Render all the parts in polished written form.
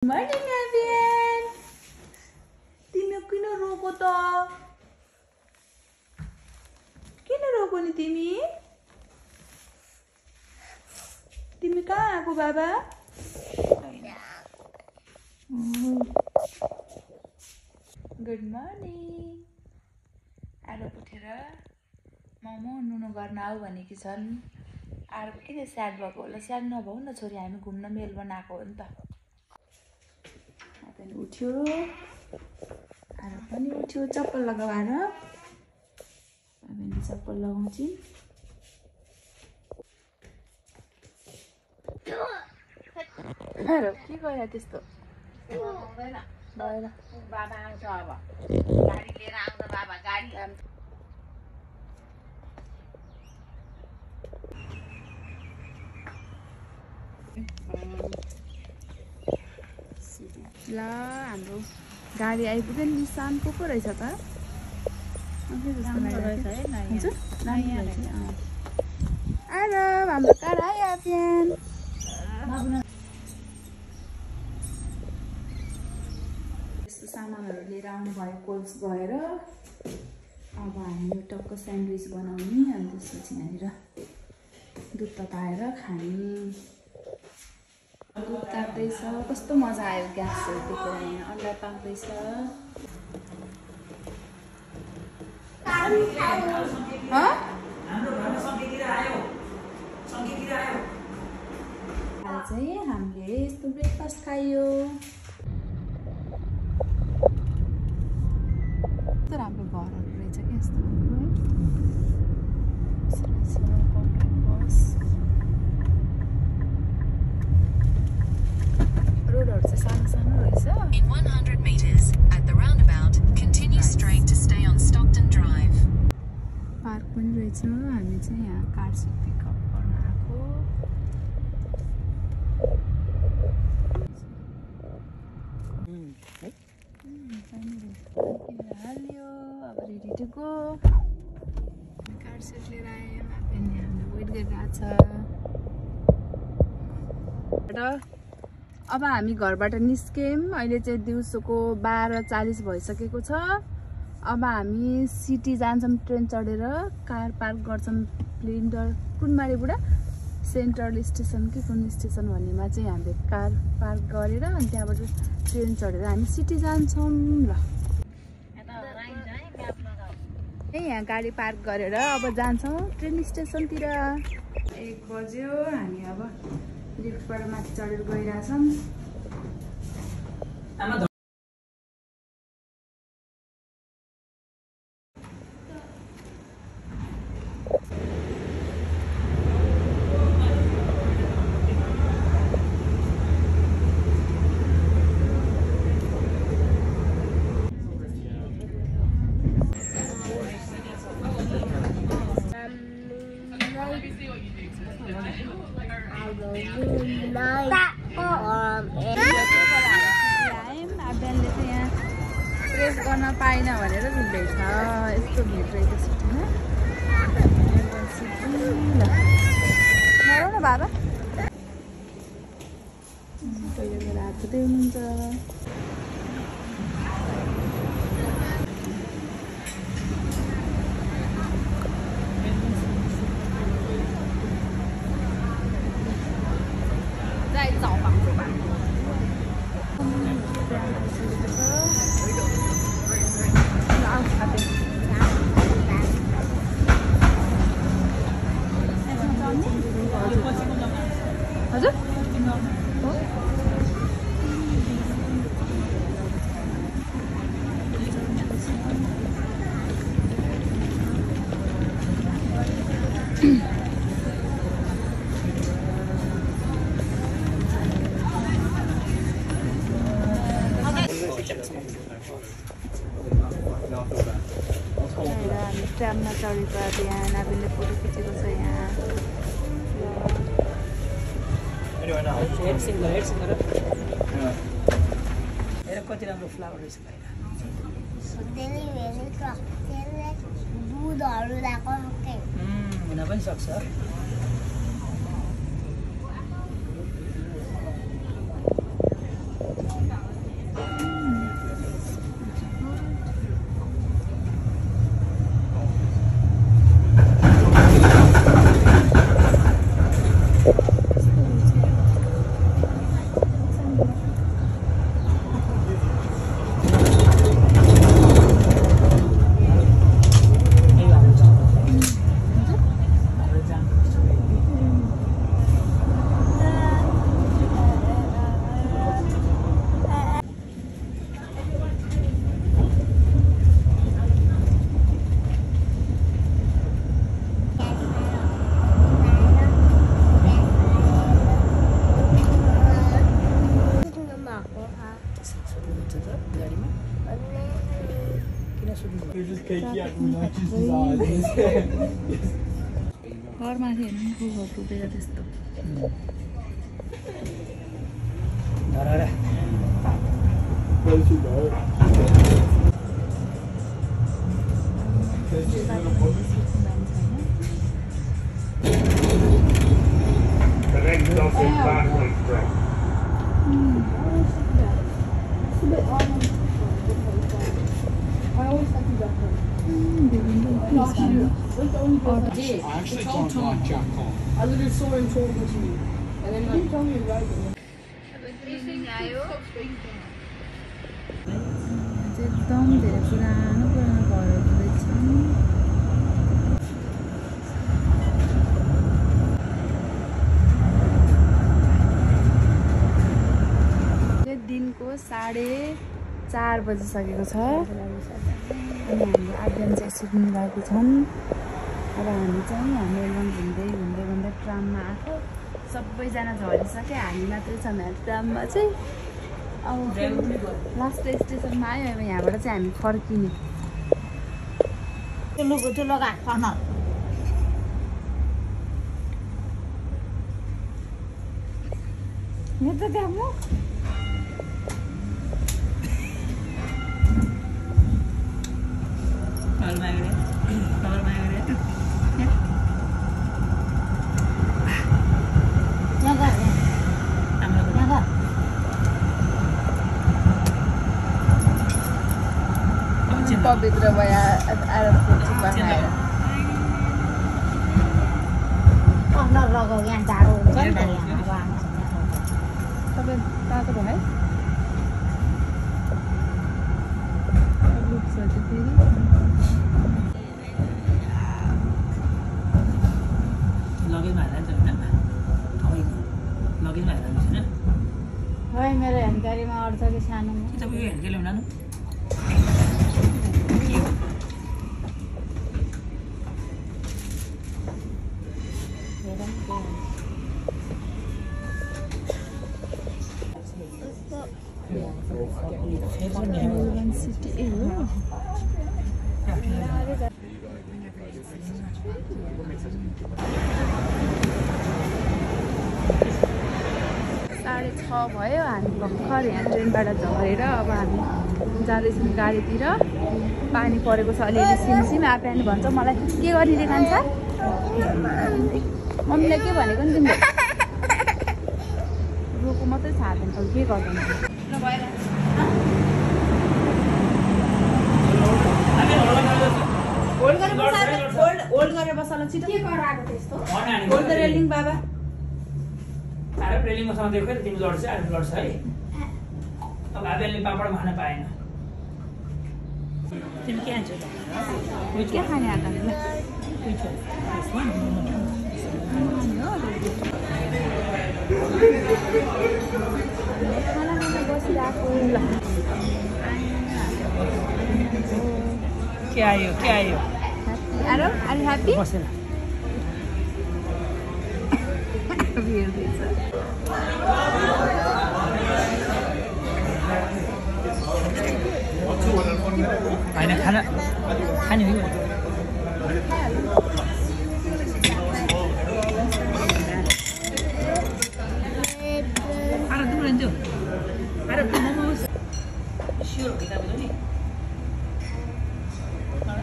Morning, Avian. Timi किन रोको त? किन रोको नि तिमी? तिमी कहाँ आको बाबा? Good morning. आरो उठेर मोमो नुनो गर्न आऊ भनेकी छन्. आरो किन स्याड भएको होला? स्याड नभऊ न छोरी, हामी घुम्न मेलबर्न आएको हो नि त. आफैले उठ्यो. आरो पनि उठ्यो चप्पल लगाएर. आफैले चप्पल लगाउँछिन्. आरो के गयो त्यस्तो? लगाउँदैन. भएर बाबा आउँछ अब. गाडी लिएर आउँछ बाबा. गाडी ल हाम्रो गाडी आइपुग्यो नि. निसान को रहेछ त? आरो हाम्रो कार आयो आफियन. यस्तो सामानहरू लिएर आउनुभयो कोल्स गएर. अब हामी टक्क स्यान्डविच बनाउने अनि त्यसपछि यहाँनिर दुध तताएर खाने. दुध ताप्दैछ. कस्तो मजा आयो ग्यासहरू देखेर. यहाँ अन्डा पाक्दैछ. आज चाहिँ हामीले यस्तो ब्रेकफास्ट खायो. राम्रो घरहरू रहेछ क्या यस्तो. रोडहरू चाहिँ सानो सानो रहेछ. In 100 meters, at the roundabout, continue straight to stay on Stockton Drive. Park पनि रहेछ. हामी चाहिँ यहाँ कार सिट पिकअप गर्न आएको. हाल्यो. अब ready to go. Car seat लिएर आयौँ. पनि हामीले वेट गरिरहेको छ. अब हामी घरबाट निस्क्यौँ. अहिले चाहिँ दिउँसोको 12:40 भइसकेको छ. अब हामी सिटी जान्छौँ ट्रेन चढेर. कार पार्क गर्छौँ प्लेन्डर कुनमारी बुढा सेन्ट्रल स्टेसन कि कुन स्टेसन भन्नेमा चाहिँ हामीले कार पार्क गरेर अनि त्यहाँबाट ट्रेन चढेर हामी सिटी जान्छौँ. ल यहाँ गाडी पार्क गरेर अब जान्छौँ ट्रेन स्टेसनतिर. 1 बज्यो. हामी अब लिफ्टबाट माथि चढेर गइरहेछौँ. बिहानले चाहिँ यहाँ प्रेस गर्न पाएन भनेर झुन्दैछ. यस्तो भिड रहेछ सिटीमा. नराउ न बाबा. पहिला गएर हात धुँदै हुनुहुन्छ. हजुर ट्राममा चढेको. बिहान आफूले फोटो खिचेको छ यहाँ. कति राम्रो फ्लावर रहेछ. हुन पनि सक्छ. घरमाथि हेर्नु फुलहरू टुटेर त्यस्तो I actually don't like Jack Hall. I literally saw him talking to you. And then like, he told me about it. एकदम धेरै पुरानो पुरानो घरहरू रहेछन् दिनको 4:30 बजिसकेको छ अनि हाम्रो आर्यन चाहिँ सुत्नु गएको छन् अब हामी चाहिँ हाम्रो घुम्दै घुम्दै घुम्दै ट्राममा आएको सबैजना झरिसक्यो हामी मात्रै छौँ हामी ट्राममा चाहिँ अब लास्ट स्टेसनमा आयो अब यहाँबाट चाहिँ हामी फर्किने पवित्र भयो आरामको चिप्पा खाएर तपाईँ पाएको भयो फेरि मेरो हेन्कारीमा अड्छ कि सानोमा city हो 6:30 भयो हामी भर्खर यहाँ ट्रेनबाट झरेर अब हामी जाँदैछौँ गाडीतिर पानी परेको छ अलिअलि सिमसिम आप्यानी भन्छ मलाई के गरिदिए कान्छ मम्मीले के भनेको नि तिमीले रोको मात्रै थाहा छैन के गर्दैन होल्ड गरेर बस्न छिटो के गराएको त्यस्तो होल्ड द रेलिङ बाबा अरे रेलिङमा सँग देखो तिमी लड्छ आफू लड्छ है अब आबेलले पापड खान पाएन तिमी के खान्छौ के खाने आता खाना बसिरहेको के आयो Are you happy? बसेन हैन खाना खाने हो अरे दुर्न दियो अरे मोमो स्योर किताब हो नि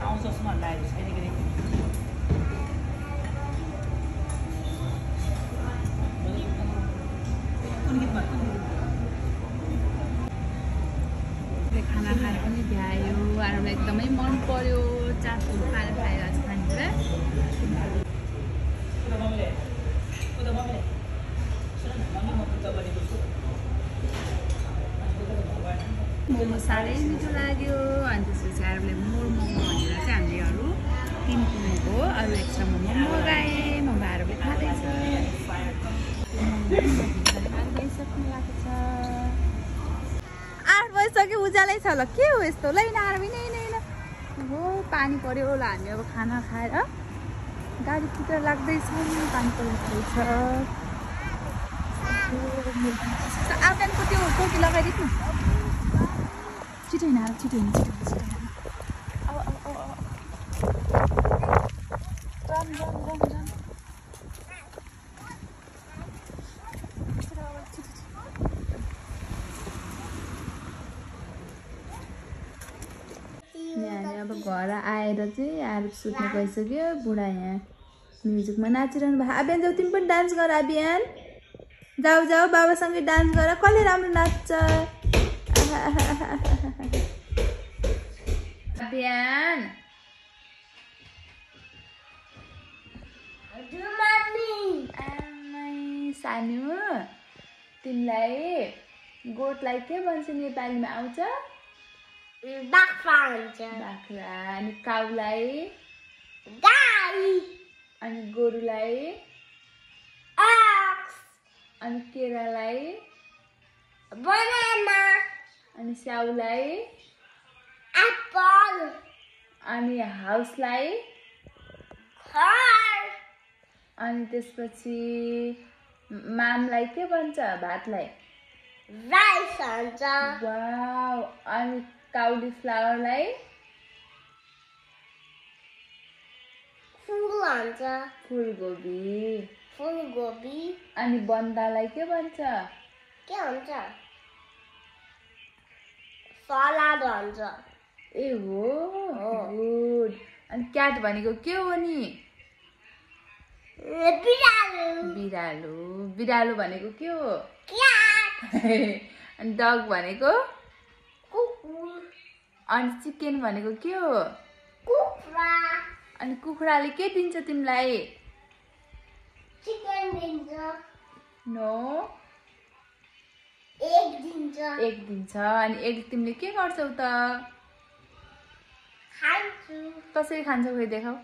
आउँछ सुमा लाग्यो छैन के कुन गीतमा आरबले खाना खाएर पनि भ्यायो आरबलाई एकदमै मन पर्यो चाटहरू खाएर खाइरहेको छ खानेकुरा मोमो साह्रै मिठो लाग्यो अनि त्यसपछि आरबले मोमो भनेर चाहिँ हामीले अरू 3 किनेको अरू एक्स्ट्रा मोमो मगाएँ मोमो आरबले खाँदैछ खाइसक्नु लागेको छ 8 बजिसक्यो उज्यालै छ ल के हो यस्तो ल आरबी नै हो पानी पर्यो होला हामी अब खाना खाएर गाडी भित्र लाग्दैछौँ पानी परिरहेछ आफनको त्यो टोपी लगाइदिनु छिटो हिँड छिटो हिँड यहाँ अब घर आएर चाहिँ आएर सुत्नु गइसक्यो बुढा यहाँ म्युजिकमा नाचिरहनु भयो अभियान जाऊ तिमी पनि डान्स गर अभियान जाऊ बाबासँगै डान्स गर कसले राम्रो नाच्छ अभियान सानो तिमीलाई गोठलाई के भन्छ नेपालीमा आउँछ बाख्रा अनि काउलाई गाई अनि गोरुलाई अनि केरालाई बनाना अनि स्याउलाई एप्पल अनि हाउसलाई घर अनि त्यसपछि मामलाई के भन्छ भातलाई राइस भन्छ वाउ अनि काउलीफ्लावरलाई फुल भन्छ फुलकोपी अनि बन्दालाई के भन्छ सलाद भन्छ ए हो गुड अनि क्याट भनेको के हो नि बिरालो भनेको के हो अनि डग भनेको कुकुर अनि चिकन भनेको के हो कुखुरा अनि कुखुराले के दिन्छ तिमीलाई चिकन दिन्छ नो एग दिन्छ अनि एग तिमीले के गर्छौ त खान्छु कसरी खान्छौ खै देखाऊ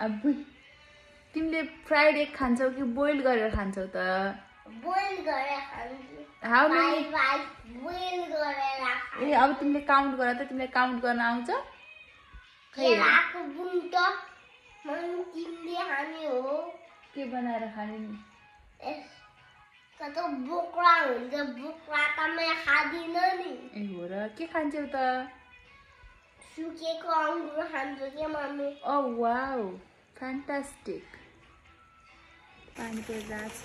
अब तिमीले फ्राइड एग खान्छौ कि बोइल गरेर खान्छौ त बोइल गरेर खान्छु हाउ मेनी बोइल गरेर ए अब तिमीले काउन्ट गर त तिमीले काउन्ट गर्न आउँछ खै केराको बुन्ट मन तिमीले खाने हो के बनाएर खाने नि कतो बोक्रा हुन्छ बोक्रा त म खादिन नि ए हो र के खान्छौ त सुकेको अंगुर खान्छु के मम्मी ओ वाउ फ्यान्टास्टिक पानी परिरहेछ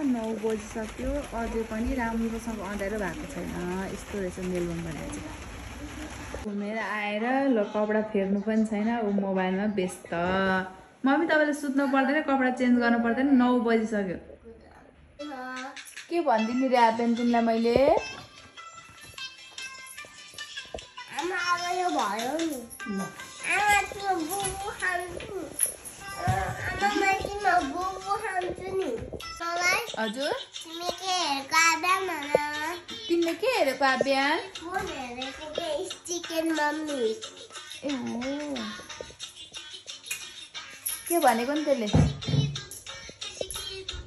9 बजिसक्यो अझै पनि राम्रोसँग अँध्यारो भएको छैन यस्तो रहेछ मेलबोर्न भनेर चाहिँ घुमेर आएर ल कपडा फेर्नु पनि छैन ऊ मोबाइलमा व्यस्त मम्मी तपाईले सुत्नु पर्दैन कपडा चेन्ज गर्नु पर्दैन 9 बजिसक्यो के भन्दिनु रे आपेन तिमीलाई मैले आमा अब यो भयो नि आमा तिम्रो बुबु खान्छु आमा म तिम्रो बुबु खान्छु नि हजुर तिमीले के हेरेको आबियान तिमीले के हेरेको आबियान म हेरेको के चिकन मम्मी ए हो के भनेको नि त्यसले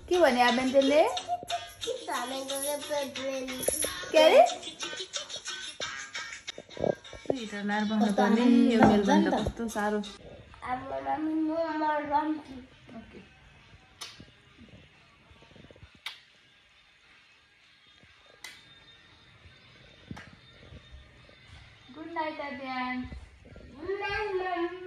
के भने आबियान त्यसले के अरे हिटर लाएर बस्नु पर्ने यो मेलबोर्न त कस्तो साह्रो okay good night Abiyan good night मम